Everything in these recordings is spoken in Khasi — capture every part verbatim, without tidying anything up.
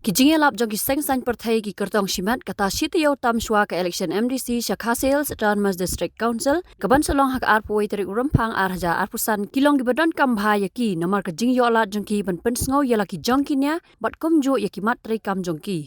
Ki jingïalap jong ki seng saiñ pyrthei ki kyrtong shimet kata shi taïew tam shuwa ka election M D C sha Khasi Hills Autonomous District Council kaban sa long ha ka arphew tarik u Rymphang ar hajar arphew san ki long kiba donkam bha ïa ki namar ka jingïoh lad jong ki ban pynsngew ïa la ki jong ki nia bad kumjuh ïa ki mat treikam jong ki.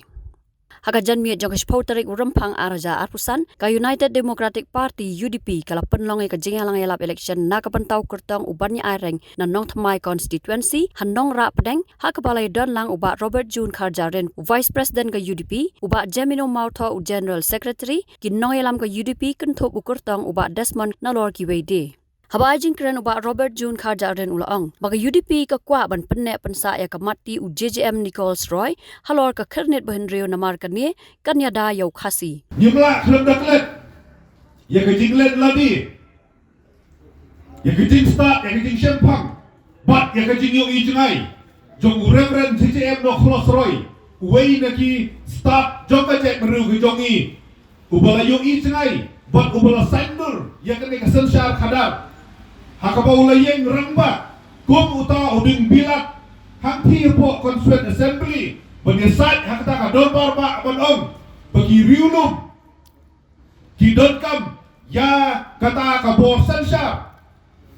Ha ka janmiet jong ka shiphew tarik u Rymphang ar hajar arphew san, ka United Democratic Party, U D P, ka la pynlong ïa ka jingïalang ïalap election na ka bynta u kyrtong u ban ïa aireng na Nongthymmai constituency ha Nongrah Pdeng, ha kaba la ïadon lang u Bah Robert June Kharjahrin, u Vice President ka U D P, u Bah Jemino Mawthoh, u General Secretary, ki nongïalam ka U D P kynthup u kyrtong u Bah Desmond Nalor kiwei de. Haba ai jingkren u Bah Robert June Kharjahrin u la ong ba ka U D P ka kwah ban pynneh pynsah ïa ka mat ti u J J M Nichols Roy halor ka khyrnit ba hynriew namar kane kan ïada ïa u Khasi. Ngim lah khlem da klet ïa ka jinglen lade, ïa ka jingstad, ïa ka jingshemphang bad ïa ka jingïohi jngai jong u Reverend J J M Nichols Roy, uwei na ki stad jong ka jaitbynriew ka jong ngi, uba la ïohi jngai bad uba la saiñdur ïa kane ka synshar khadar, ha kaba u la ïeng rangbah kum uta u dieng bilat hangtei hapoh Constituent Assembly ban ïasaid ha kata ka dorbar bah ban ong ba ki riewlum ki donkam ïa kata ka bor synshar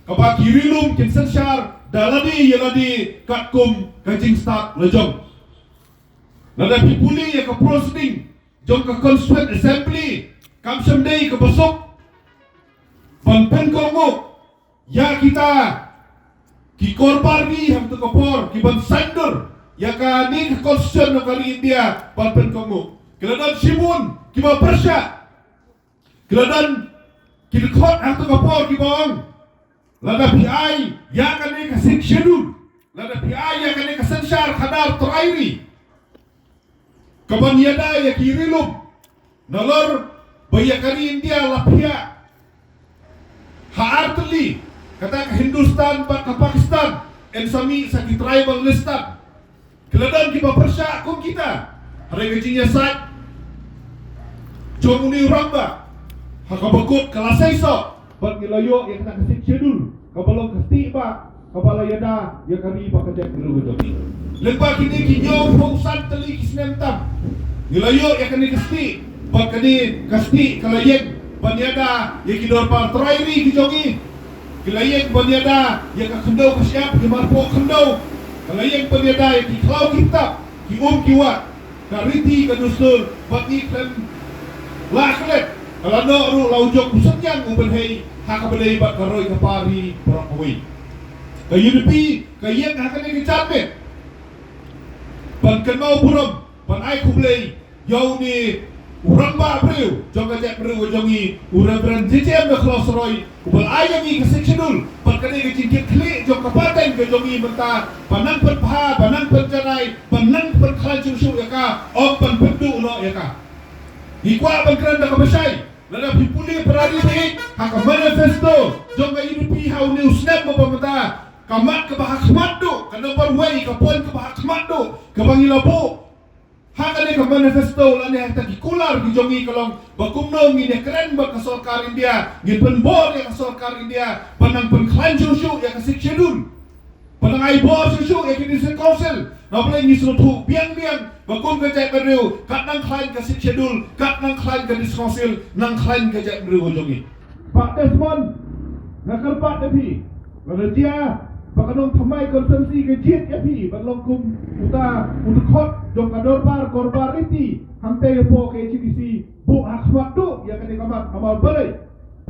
kaba ki riewlum kin synshar da lade ïa lade katkum ka jingstad la jong. Lada phi pule ïa ka proceeding jong ka Constituent Assembly, kam shym dei kaba suk ban pynkohnguh ïa kita ki korbar ri hangto ka por kiban saiñdur ïa kane ka Constitution jong ka ri India ban pynkohnguh. Ki la don shibun kiba pyrshah, ki la don ki dkhot hangto ka por kiba ong, lada phi ai ïa kane ka Sixth Schedule, lada phi ai ïa kane ka synshar khadar trai ri kaban ïada ïa ki riewlum, nalor ba ïa ka ri India la phiah ha ar tylli, kata ka Hindustan bad ka Pakistan, yn sa mih sa ki tribalistan. Ki la don kiba pyrshah kum kita. Hynrei ka jingïasaid jong une u rangbah ha kaba kut ka la seisoh bad ngi la ïoh ïa kata ka Sixth Schedule kaba long ka stieh bah kaba la ïada ïa ka ri bad ka jaitbynriew ka jong ngi. Lyngba kine ki hynñiewphew san tylli ki snem tam, ngi la ïoh ïa kane ka stieh bad kane ka stieh ka la ïeng ban ïada ïa ki dorbar trai ri ki jong ngi. Ki la ïeng ban ïada ïa ka khyndew ka shyiap, ki marpoh khyndew. Ka la ïeng ban ïada ïa ki khlaw ki btap, ki um ki wah, ka riti ka dustur bad ngi khlem lah klet, ka la noh ruh la u jong u synñiang u pynhei ha kaba dei bad ka roi ka par ri baroh kawei. Ka U D P ka ïeng ha kane ka janmiet ban kynmaw burom, ban ai khublei ïa une u rangbah briew jong ka jaitbynriew ka jong ngi, u Reverend J J M Nichols Roy, uba la ai ïa ngi ka Sixth Schedule bad kane ka jingkitkhlieh jong ka pateng ka jong ngi mynta ban nang pynbha, ban nang pynjanai, ban nang pynkhlaiñ shuh shuh ïa ka, ym ban pynduh noh ïa ka. Ngi kwah ban kren da kaba shai, lada phi pule para ri ba ïeit ha ka manifesto jong ka U D P ha une u snem uba mynta, ka mat kaba ha khmat duh, ka number wei, ka point kaba ha khmat duh kaba ngi la buh ha kane ka manifesto lane ha kita ki kular ki jong ngi ka long ba kumno ngin ïakren bad ka sorkar India, ngin pynbor ïa ka sorkar India ban nang pynkhlaiñ shuh shuh ïa ka Sixth Schedule, ban nang ai bor shuh shuh ïa ki District Council. Namar balei? Ngi sngewthuh biang biang ba kum ka jaitbynriew, kat nang khlaiñ ka Sixth Schedule, kat nang khlaiñ ka District Council, nang khlaiñ ka jaitbynriew ka jong ngi. Bah Desmond, nga kyrpad ïa phi, lada jia ba ka Nongthymmai constituency ka jied ïa phi ban long kum uta u dkhot jong ka dorbar korbar riti hangtei hapoh ka H A D C, buh ha khmat duh ïa kane ka mat, namar balei?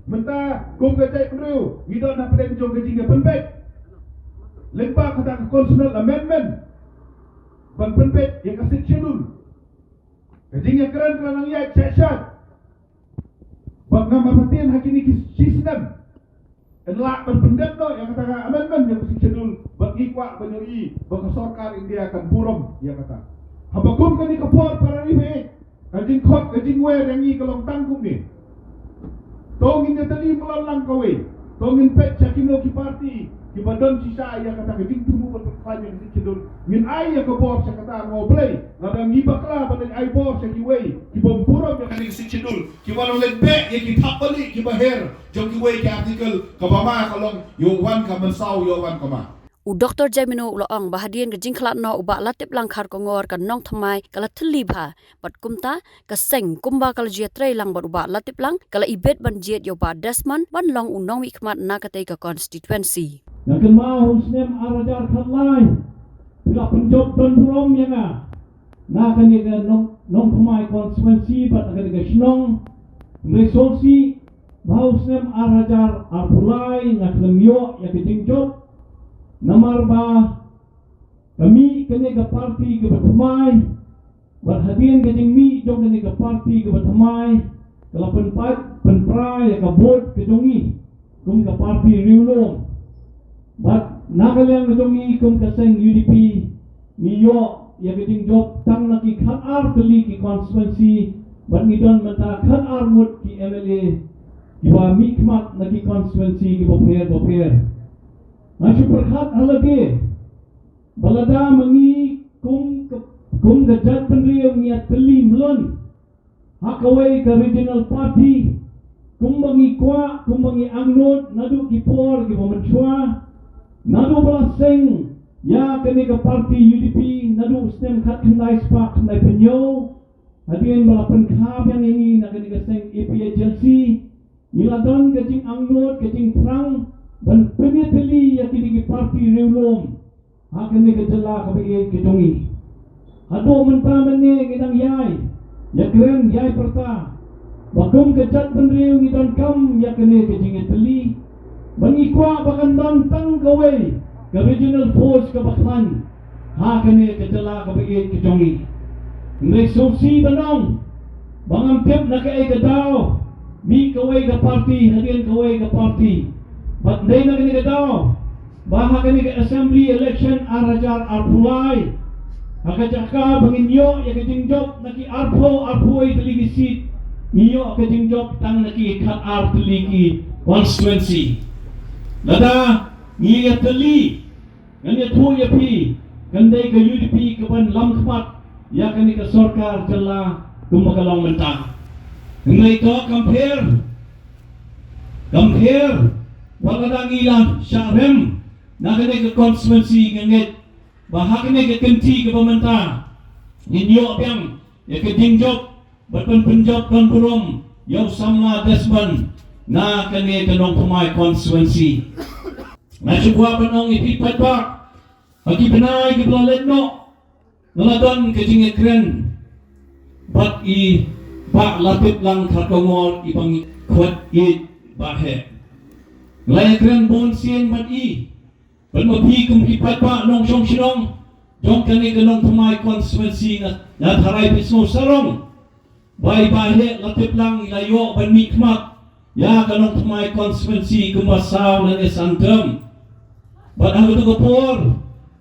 Mynta kum ka jaitbynriew ngi don hapdeng jong ka jingïapynbeit lyngba kata ka constitutional amendment ban pynbeit ïa ka Sixth Schedule. Ka jingïakren ka la nang ïaid shah shah bad ngam artatien ha kine ki shi snem yn lah ban pyndep noh ïa kata ka amendment ïa ka Sixth Schedule, bad ngi kwah ban ïohi ba ka sorkar India kan burom ïa kata. Haba kum kane ka por para ri ba ïeit, ka jingkhot ka jingwer ïa ngi ka long tang kumne. To ngin ïatylli mlien lang kawei. To ngin peit sha kino ki party kiba don shisha ïa kata ka jingthmu ban pynkhlaiñ ïa ka Sixth Schedule. Ngin ai ïa ka bor sha kata, namar balei? Lada ngi bakla ban leit ai bor sha kiwei ki bym burom ïa kane ka Sixth Schedule, kiba la leit beh ïa ki thapbalieh kiba her jong kiwei ki article, kaba ma ka long ïoh wan ka mynsaw, ïoh wan ka ma. U Doktor Jaimino u la ong ba hadien ka jingkhlad noh u Bah Latiplang Kharkongor ka nongthymmai ka la thylli bha, bad kumta ka seng kumba ka la ju ïatrei lang bad u Bah Latiplang ka la ibit ban jied ïa u Bah Desmond ban long u nongmihkhmat na katei ka constituency. Nga kynmaw ha u snem ar hajar khatlai, phi la pynjop ban burom ïa nga na kane ka nong, nongthymmai constituency bad na kane ka shnong. Hynrei sngewsih ba ha u snem ar hajar arphew lai nga khlem ïoh ïa ka jingjop. Namar ba ka mih kane ka parti kaba thymmai, bad hadien ka jingmih jong kane ka parti kaba thymmai ka la pynpait pynpra ïa ka vote ka jong ngi kum ka parti riewlum. Bad na ka liang ka jong ngi kum ka seng U D P, ngi ïoh ïa ka jingjop tang na ki khatar tylli ki constituency, bad ngi don mynta khatar ngut ki M L A kiba mihkhmat na ki constituency kiba pher ba pher. Nga shu pyrkhat ha lade ba lada ma ngi kum ka, kum ka jaitbynriew ngi ïatylli mlien ha kawei ka regional party, kumba ngi kwah, kumba ngi angnud naduh ki por kiba mynshuwa, naduh ba la seng ïa kane ka parti U D P naduh u snem khatkhyndai spah khyndaiphew hynñiew, hadien ba la pynkha biang ïa ngi na kane ka seng A P H L C, ngi la don ka jingangnud, ka jingthrang ban pynïatylli ïa kine ki parti riewlum ha kane ka jylla kaba ïeit ka jong ngi. Haduh mynta mynne ngi dang ïai ïakren ïai pyrta ba kum ka jaitbynriew ngi donkam ïa kane ka jingïatylli, ba ngi kwah ba kan don tang kawei ka regional force kaba khlaiñ ha kane ka jylla kaba ïeit ka jong ngi. Hynrei sngewsih ban ong ba ngam tip na kaei ka daw mih kawei ka parti hadien kawei ka parti. Bad dei na kane ka daw ba ha kane ka assembly election ar hajar arphew lai, ha ka jaka ba ngin ïoh ïa ka jingjop na ki arphew, arphew wei tylli ki seat, ngi ïoh ka jingjop tang na ki khatar tylli ki constituency. Lada ngi ïatylli, ngan ïathuh ïa phi, kan dei ka U D P kaban lam khmat ïa kane ka sorkar jylla kumba ka long mynta. Hynrei to kam pher, kam pher wat lada ngi la shah rem na kane ka constituency. Nga ngeit ba ha kane ka kynti kaba mynta ngin ïoh biang ïa ka jingjop bad ban pynjop ban burom ïa u samla Desmond na kane ka Nongthymmai constituency. Nga shu kwah ban ong ïa phi paidbah, ha ki bnai kiba la leit noh nga la don ka jingïakren bad i Bah Latiplang Kharkongor iba ngi khot i Bah Heh. Nga la ïakren bun sien bad i, bad ma phi kum ki paidbah nongshong shnong jong kane ka Nongthymmai constituency, nga, nga tharai phi sngew sarong ba i Bah Heh Latiplang i la ïoh ban mihkhmat ïa ka Nongthymmai constituency kumba saw lane san term. Bad ha kato ka por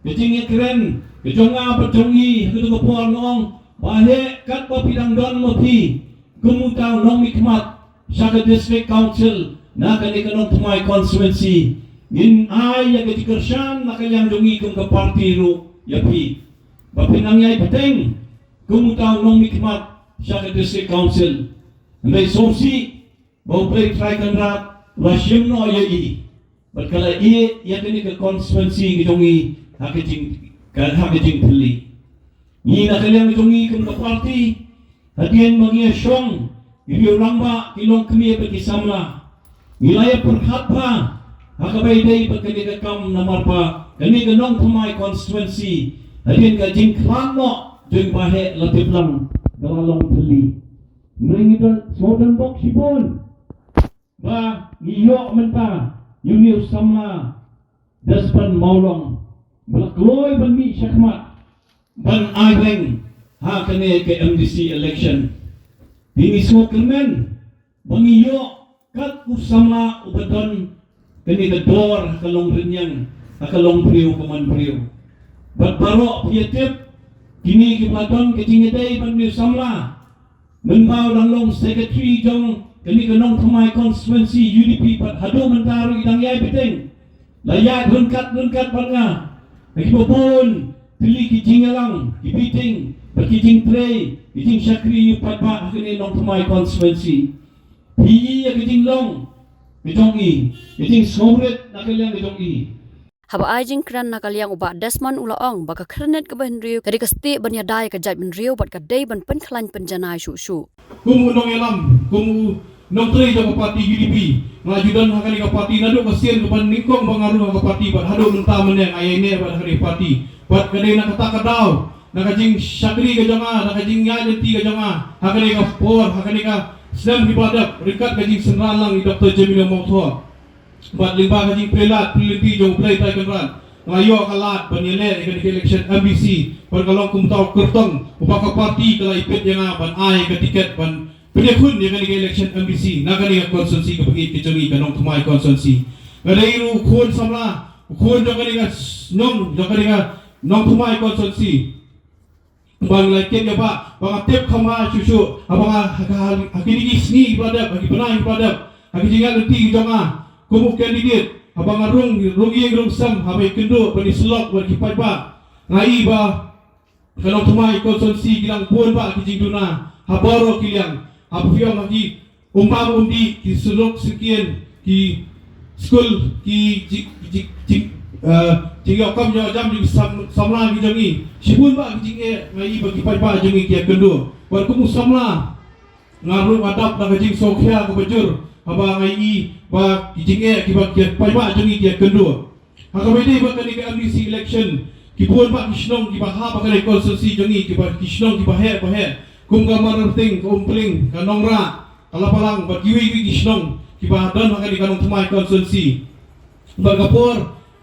ka jingïakren ka jong nga bad jong i ha kato ka por nga ong, Bah Heh, katba phi dang don ma phi kum uta u nongmihkhmat sha ka District Council na kane ka Nongthymmai constituency, ngin ai ïa ka jingkyrshan na ka liang jong ngi kum ka party ruh ïa phi ba phin nang ïai bteng kum uta u nongmihkhmat sha ka District Council. Hynrei sngewsih ba U Blei Trai Kynrad u la shim noh ïa i bad ka la ïeh ïa kane ka constituency ka jong ngi ha ka jing, ka, ha ka jingthylli. Ngi na ka liang ka jong ngi kum ka party, hadien ba ngi ïa shong, ki riew rangbah, ki longkmie bad ki samla, ngi la ïa pyrkhat bha ha kaba ïadei bad kane ka kam, namar ba kane ka Nongthymmai constituency, hadien ka jingkhlad noh jong i Bah Heh Latiplang, ka la long thylli. Hynrei ngi don, sngewdon bok shibun ba ngi ïoh mynta ïa une u samla Desmond Mawlong ba la kloi ban mih shakhmat ban aireng ha kane ka M D C election. Te ngi sngewkyrmen ba ngi ïoh kat u samla uba don kane ka dor ha ka longrynïeng, ha ka longbriew ka manbriew. Bad baroh phi ïa tip, kine kiba la don ka jingïadei bad une u samla, mynba u dang long secretary jong kane ka Nongthymmai constituency U D P, bad haduh mynta ruh i dang ïai bteng, la ïaid ryngkat ryngkat bad nga ha kiba bun tylli ki jingïalang, ki meeting bad ki jingtrei, ki jingshakri ïa u paidbah ha kane Nongthymmai constituency. Phi i ïa ka jinglong ka jong i, ka jingsngewrit na ka liang ka jong i. Haba ai jingkren na ka liang u Bah Desmond u la ong ba ka khyrnit kaba hynriew ka dei ka stieh ban ïada ïa ka jaitbynriew bad ka dei ban pynkhlaiñ pynjanai shuh shuh. Kum u nongïalam, kum u nongtrei jong ka party U D P, nga ju don ha kane ka party naduh ka sien kaba nyngkong ba nga rung ha ka party bad haduh mynta mynne nga ïaineh bad ha kane ka party. Bad ka dei na kata ka daw, na ka jingshakri ka jong nga, na ka jingïaid lynti ka jong nga ha kane ka por, ha kane ka snem kiba la dep, ryngkat ka jingsynran lang i Doctor Jemino Mawthoh. Bad lyngba ka jingplie lad plie lynti jong U Blei Trai Kynrad, nga ïoh ka lad ban ïaleh ïa kane ka election M D C, bad ka long kum uta u kyrtong uba ka party ka la ïapeit ïa nga ban ai ka tiket ban pynïakhun ïa kane ka election M D C na kane ka constituency kaba ïeit ka jong ngi, ka Nongthymmai constituency. Nga dei ruh u khun samla, u khun jong kane ka shnong, jong kane ka Nongthymmai constituency. Ba ngi la kit ïa ba, ba nga tip kham bha shuh shuh, haba nga ha, ha, ha kine ki sngi kiba la dep, ha ki bnai kiba la dep, ha ki jingïaid lynti ki jong nga kum u candidate, haba nga rung, rung ïing rung sem, haba ïakynduh bad ïasyllok bad ki paidbah. Nga i ba ka Nongthymmai constituency ki dang bun bha ki jingduna ha baroh ki liang, haba phi ong ha ki um bam um dih, ki surok syngkien, ki skul, ki ji-, ji-, ji-, eh, jingïoh kam ïoh jam jong ki sam-, samla ki jong ngi. Shibun bha ki jingeh nga i ba ki paidbah jong ngi ki ïakynduh. Bad kum u samla nga ruh nga dap da ka jingsngewkhia kaba jur haba nga i ba ki jingeh kiba ki paidbah jong ngi ki ïakynduh. Ha kaba ïadei bad kane ka M D C election, ki bun bha ki shnong kiba hap ha kane ka constituency jong ngi, kiba, ki shnong kiba heh ba heh, kum ka Mararting, ka Umpling, ka Nongrah, ka Lapalang bad kiwei kiwei ki shnong kiba don ha kane ka Nongthymmai constituency. Bad ka por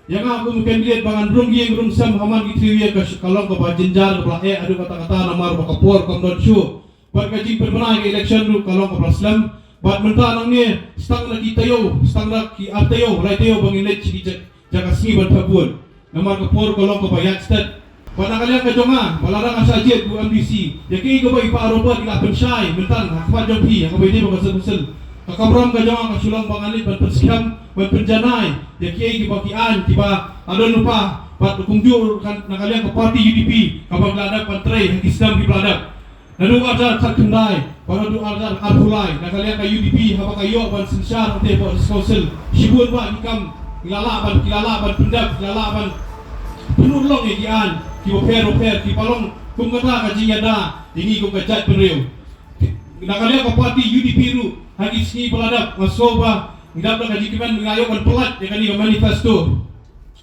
ïa nga kum u candidate ba ngan rung ïing rung sem ha man ki three year ka sh-, ka long kaba jynjar kaba la eh haduh katta katta namar ba ka por kam don shuh. Bad ka jingpynbna ïa ka election ruh ka long kaba la slem. Bad mynta nangne, sa tang na ki taïew, sa tang na ki ar taïew, lai taïew ba ngin leit sha ki ja-, jaka sngi ban thep vote. Namar ka por ka long kaba ïaid stet. Bad na ka liang ka jong nga, ba lada nga shah jied kum u M D C, ïa kiei kiba i Bah Robert i la pynshai mynta ha khmat jong phi, ha kaba ïadei bad ka Seng Council, ka kamram ka jong nga ka shu long ba ngan leit ban pynskhem, ban pynjanai ïa kiei kiba ki aiñ kiba la don lypa, bad kumjuh ruh na ka liang ka party U D P kaba la dep ban trei ha ki snem kiba la dep. Naduh arhajar khatkhyndai bad naduh arhajar arphew lai, na ka liang ka U D P haba ka ïoh ban synshar hangtei hapoh District Council, shibun bha ki kam ki la lah ban, ki la lah ban pyndep, ki la lah ban pynurlong ïa ki aiñ kiba pher ba pher kiba long kum kata ka jingïada ïa ngi kum ka jaitbynriew. Na ka liang ka party U D P ruh, ha ki sngi ba la dep nga sngew ba ngi dap da ka jingkmen, nga ïoh ban pyllait ïa kane ka manifesto.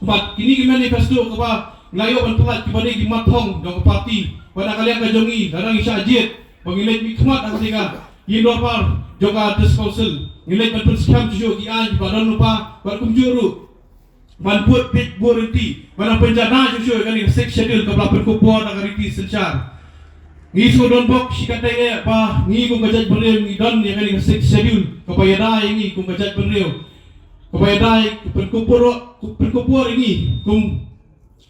Bad kine ki manifesto kiba nga ïoh ban pyllait kiba dei ki mat thong jong ka party. Bad na ka liang ka jong ngi, lada ngi shah jied, ba ngi leit mihkhmat ha kane ka ïing dorbar jong ka District Council, ngi leit ban pynskhem shuh shuh ki aiñ kiba don lypa, bad kumjuh ruh ban bud bieit bud rynti, ban pynjanai shuh shuh ïa kane ka Sixth Schedule kaba la pynkupbor da ka riti synshar. Ngi shu don bok shi katdei eh ba ngi kum ka jaitbynriew ngi don ïa kane ka Sixth Schedule kaba ïada ïa ngi kum ka jaitbynriew, kaba ïada, pynkupbor, pynkupbor ïa ngi kum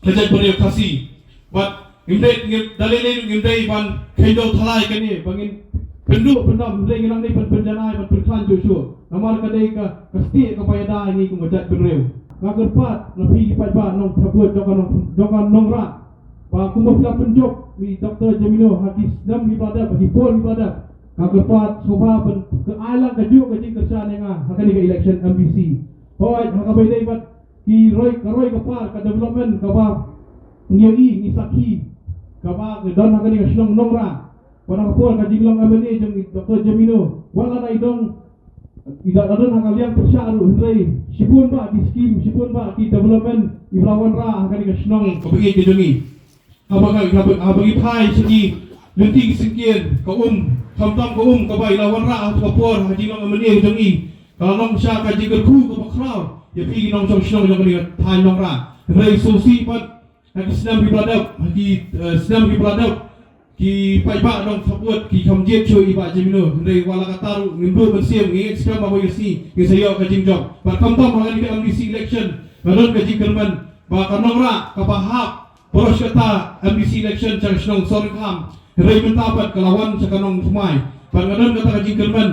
ka jaitbynriew Khasi. Bad ngim dei, ngim, da lei lei ruh ngim dei ban kheiñdew thala ïa kane ba ngin pynduh pyndam, hynrei ngi nang dei ban pynjanai ban pynkhlaiñ shuh shuh. Namar ka dei ka, ka stieh kaba ïada ïa ngi kum ka jaitbynriew. Nga kyrpad na phi ki paidbah nongthep vote jong ka nong, jong ka Nongrah, ba kumba phi la pynjop ïa i Doctor Jemino ha ki snem kiba la dep, ha ki por kiba la dep, nga kyrpad sngewbha ban ai lang kajuh ka jingkyrshan ïa nga ha kane ka election M D C. Hooid, ha kaba ïadei bad ki roi, ka roi ka par, ka development kaba ngi ïohi, ngi sakhi, kaba ka don ha kane ka shnong Nongrah. Bad ha ka por ka jinglong M L A jong i Doctor Jemino, wat lada i don, i da, da don ha ka liang pyrshah ruh, hynrei shibun bha ki skim, shibun bha ki development iba la wanrah ha kane ka shnong kaba ïeit ka jong ngi. Haba ka, haba, haba ngi phai sha ki lynti ki syngkien, ka um, khamtam ka um kaba i la wanrah ha ka por ha ka jinglong M L A ka jong ngi, ka la long sha ka jingkyrkhu kaba khraw ïa phi ki nongshong shnong jong kane ka thaiñ Nongrah. Hynrei sngewsih pat, ha ki snem kiba la dep, ha ki, eh, snem kiba la dep, ki paidbah nongthep vote ki kham jied shuh ïa i Bah Jemino. Hynrei wat la katta ruh ngim duh mynsiem, ngi ngeit skhem ba ha kawei ka sngi ngin sa ïoh ka jingjop. Bad khamtam ha kane ka M D C election, nga don ka jingkyrmen ba ka Nongrah kaba hap baroh shi katta M D C election sha ka shnong Sohryngkham, hynrei mynta pat ka la wan sha ka Nongthymmai. Bad nga don kata ka jingkyrmen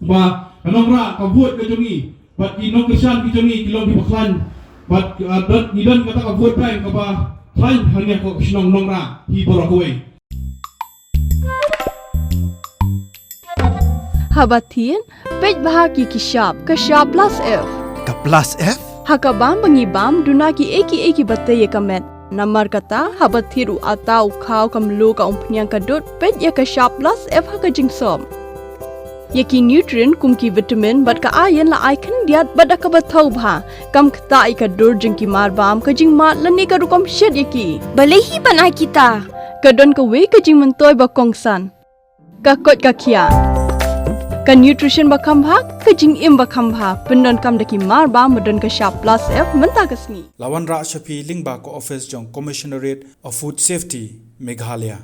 ba ka Nongrah, ka vote ka jong ngi, bad ki nongkyrshan ki jong ngi ki long kiba khlaiñ. Bad, ah, don, ngi don kata ka vote bank kaba khlaiñ hangne ha ka shnong Nongrah hi baroh kawei. Haba thied, peit bha ki khyndiat, ka khyndiat plus F. Ka plus F? Ha ka bam ba ngi bam, duna kiei kiei kiba tei ïa ka met. Namar kata, haba thied u atta, u khaw, ka mluh, ka umphniang, ka dud, peit ïa ka Shap Plus F ha ka jingsop. Ïa ki nutrient kum ki vitamin bad ka iron la ai khyndiat bad da kaba thaw bha. Kam ktah ïa ka dur jong ki marbam, ka jingmad lane ka rukom shet ïa ki. Balei hi ban ai kita? Ka don kawei ka jingmyntoi ba kongsan. Ka koit ka khiah. Ka nutrition ba kham bha, ka jingim ba kham bha. Pyndonkam da ki marbam ba don ka Shap Plus F mynta ka sngi. La wanrah sha phi lyngba ka office jong Commissionerate of Food Safety, Meghalaya.